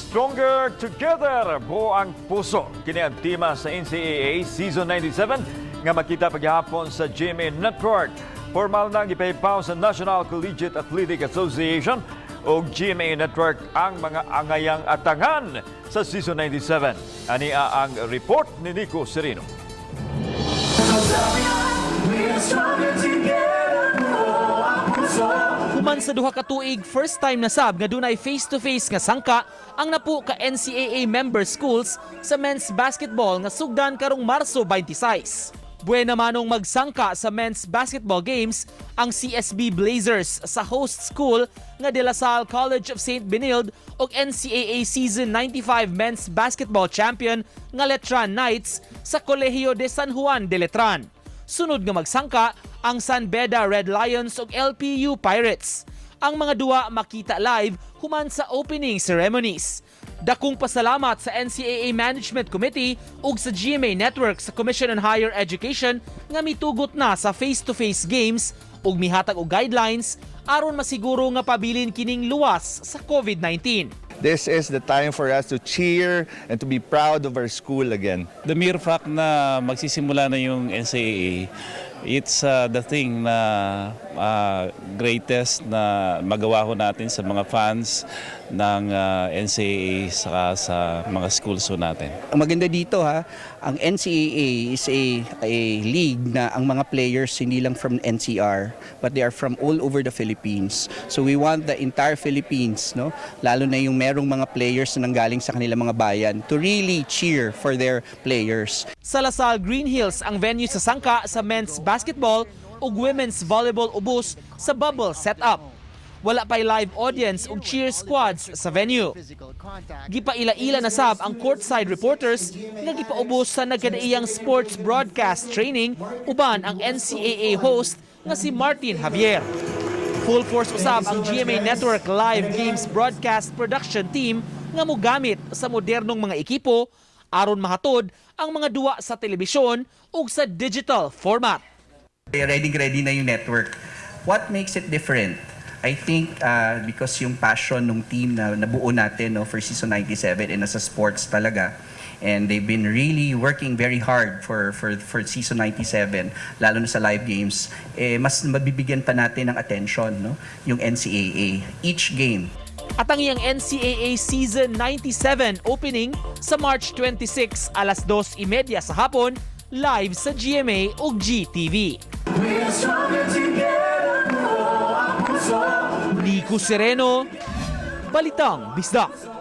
Stronger Together, buo ang puso. Kini ang tema sa NCAA Season 97 nga makita paghapon sa GMA Network. Formal nang gipahipaw sa National Collegiate Athletic Association ug GMA Network ang mga angayang atangan sa Season 97. Ania ang report ni Nico Sereno. We're stronger together, buo ang puso. Human sa 2 ka tuig, first time na sab nga dunay face-to-face nga sangka ang napu ka NCAA member schools sa men's basketball nga sugdan karong Marso 26. Buena manong magsangka sa men's basketball games ang CSB Blazers sa host school nga De La Salle College of St. Benilde ug NCAA Season 95 men's basketball champion nga Letran Knights sa Colegio de San Juan de Letran. Sunod nga magsangka ang San Beda Red Lions ug LPU Pirates. Ang mga duwa makita live human sa opening ceremonies. Dakong pasalamat sa NCAA Management Committee ug sa GMA Network sa Commission on Higher Education nga mitugot na sa face-to-face games ug mihatag og guidelines aron masiguro nga pabilin kining luwas sa COVID-19. This is the time for us to cheer and to be proud of our school again. The mere fact na magsisimula na yung NCAA, it's the thing na greatest na magawa ho natin sa mga fans ng NCAA saka sa mga schools ho natin. Ang maganda dito ha, ang NCAA is a league na ang mga players hindi lang from NCR but they are from all over the Philippines. So we want the entire Philippines, no? Lalo na yung merong mga players na nanggaling sa kanilang mga bayan to really cheer for their players. Sa La Salle Green Hills ang venue sa sangka sa men's basketball ug women's volleyball ubos sa bubble setup. Wala pa'y live audience ug cheer squads sa venue. Gipaila-ila na sab ang courtside reporters nga gipaubos sa nagkadaiyang sports broadcast training uban ang NCAA host nga si Martin Javier. Full force usab ang GMA Network Live Games Broadcast Production Team nga mogamit sa modernong mga ekipo aron mahatod ang mga duwa sa telebisyon ug sa digital format. Ready ready na yung network. What makes it different? I think because yung passion ng team na nabuo natin, no, for season 97 and nasa sports talaga. And they've been really working very hard for season 97, lalo na sa live games. Eh, mas mabibigyan pa natin ng attention, no, yung NCAA each game. At ang iyang NCAA Season 97 opening sa March 26 alas 2:30 sa hapon live sa GMA ug GTV. We're stronger together, buo ang puso. Nico Sereno, Balitang Bisdak.